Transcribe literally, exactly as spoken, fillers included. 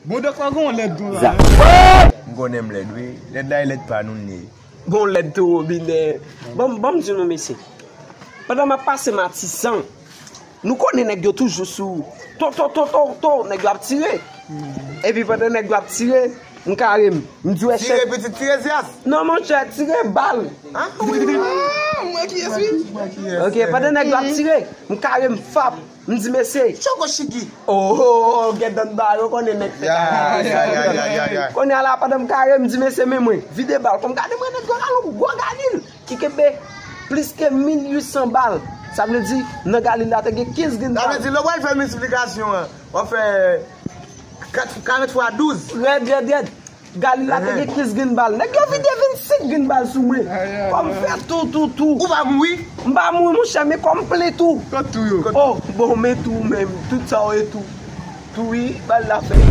Bon, dòk la gon lèd tou la. M konnen m lèd, wi. Lèd la e lèd pa nou n ye. Bon, lèd tou, Robinè. Bon, bon, m di nou, mesye. Pandan m ap pase Matisan, nou konnen nèg yo toujou sou to, to, to, to, to, nèg yo ap tire. Epi pandan nèg yo ap tire, m kare m. M di, wè, chèf. Tire pitit, tire zyas. Non, monchè, tire bal. Ah, wi, wi. Ah, m wè kiyès, wi. Ok, pandan nèg yo ap tire, m kare m fap. M di, mesye. Choko chiki. Oh, oh, oh, gen dan ba yo konnen nèg fè. Ya, ya, ya, ya, ya, ya. Kounye a la, pandan m kare, m di, mesye, men mwen, vide bal. Kòm gade mwen, nèg yo rale yon gwo galil ki kenbe plis ke mil uit san bal. Sa vle di, nan galil la, te gen kenz grenn bal. Sa vle di, lè w pral fè miltiplikasyon an, w ap fè kat, karant fwa douz. Rèd, rèd, rèd. Galil la te gen kenz grenn bal. Nèg yo vide vennsenk grenn bal sou mwen. Kòm fè tou, tou, tou. Ou pa mouri? M pa mouri, monchè, men kòm plen tou. Kot tou yo? Oh, bon, men tou, men tout sa yo e tou. Tou, wi, bal la fè.